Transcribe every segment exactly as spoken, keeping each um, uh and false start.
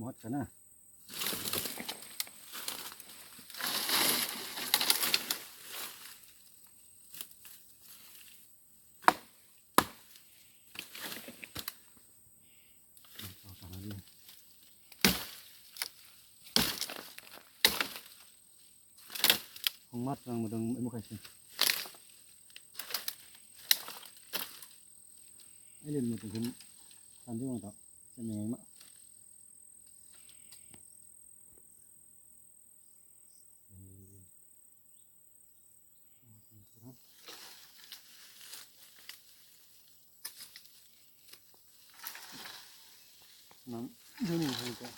Mohat kana. Hongmat rang mudang emo kaisa. Alien mudang kum sanjung ada. Sini ma. Nang juni hai ka.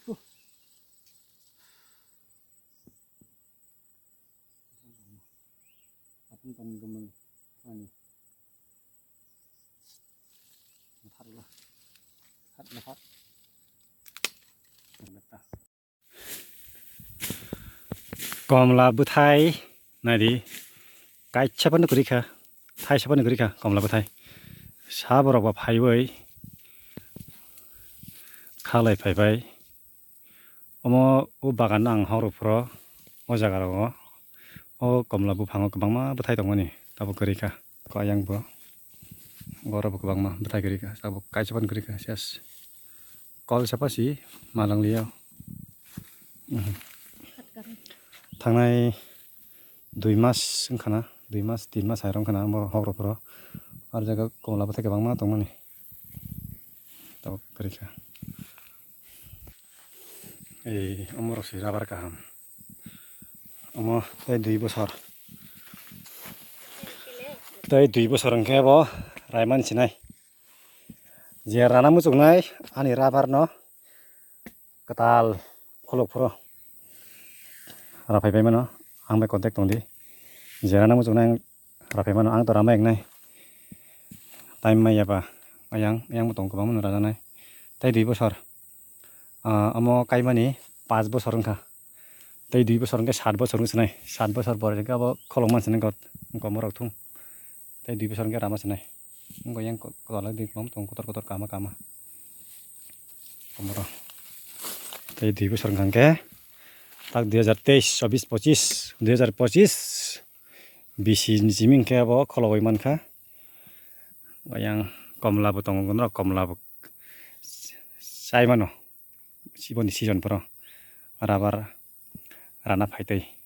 Huh. Atun tani gumung ani. Nathar la. Hat nathar. Betta. Komla bwthai naidi, kaisa phano kwrwi kha, thaisa phano kwrwi kha komla bwthai. Sa borok ba phaiwi khalai phaibai. Omo o bagan ang horo phuro o jaga rogo o komla buphango kwbangma bwthai tongmani, tabuk kwrwi kha. Ko ayang bo, borok bo kwbangma bwthai kwrwi kha, tabuk kaisa phano kwrwi kha, ses. Kol sapa si malang liya. Mhm. Thangnai dui mas wngkha na, dui mas, tin mas hai rok wngkha na, bo hok rok phuro. Ar jaga komla bwthai kwbangma tongmani. Tabuk kwrwi kha. Ei, omo rok se rubber kaham. Omo tei dui bosor. Tei dui bosor hwnkhe bo raiman sinai. Je rana muchungnai ani rubber no kwtal khuluk phuru raphai pai mano, ang bai contact tong di. Je rana muchungnai ang raphai mano, ang to rama eknai. Time maya ba ayang, ayang bo tong kwbangma no rajaknai. Tei dui bosor, ah, omo kaimani paanch bosor wngkha. Tei dui bosor hwnkhe sat bosor wng sinai. Sat bosor pore hwnkhe abo kholokma sinai got, komorok thung. Tei dui bosor hwnkhe rama sinai. Wngkha yang ko-, kwtal di kom tong kotor kotor kama kama. Komoro. Tei dui bosor hwnkha hwnkhe tak dui hajar teis, chobis, pochis, dui hajar pochis bisi ni simi hwnkhe abo kholobwi mankha. Yang komla bo tongo, komla bo chai mano. Siboni season phoro rubber rana phaitwi.